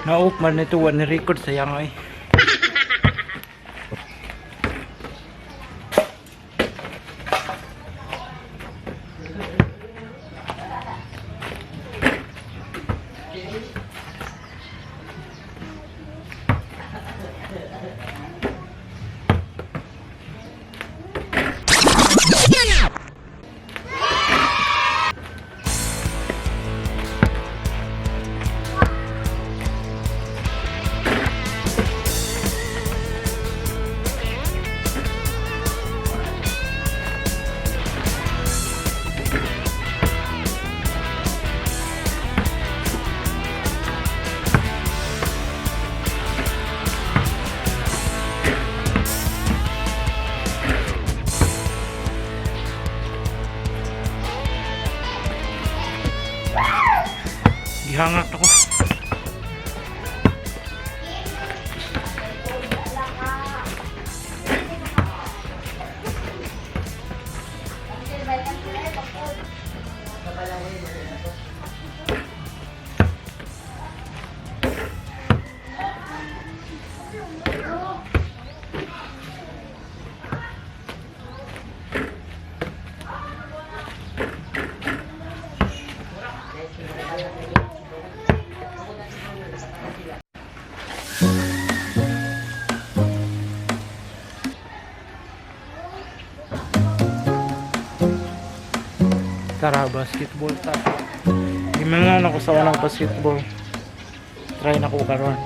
Naok man nito, wa ni record, sayang ay. Gihangat ako. Tara, basketball ta. Gimangan ako sa unang basketball. Try na ko karon.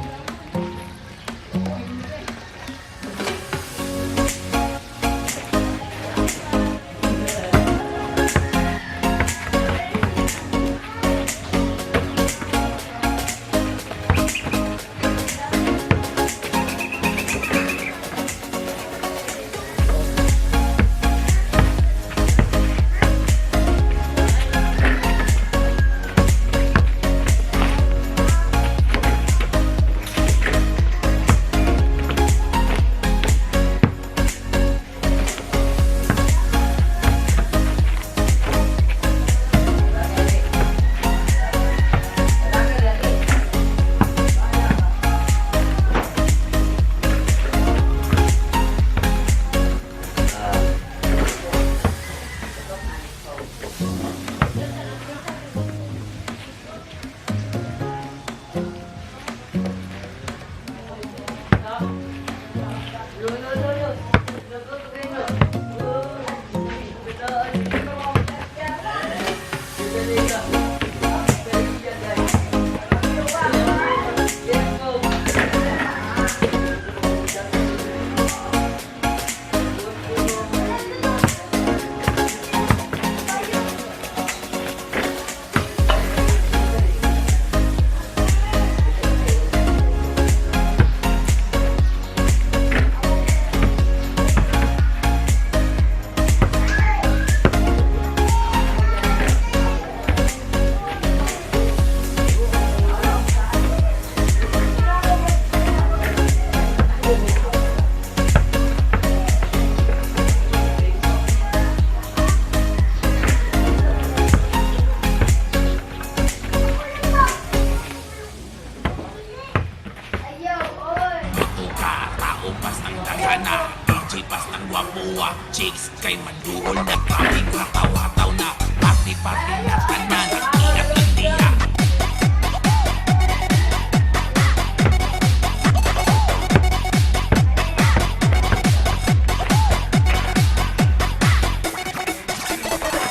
Tuka, tao pas ng dagana, DJ pas ng gwapuwa, chicks kay maduol na traffic, hataw-hataw na, party-party na tanan, ingat lang diha.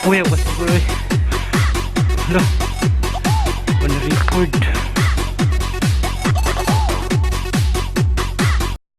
Uy, basketball oy. Hala. Wa ni record.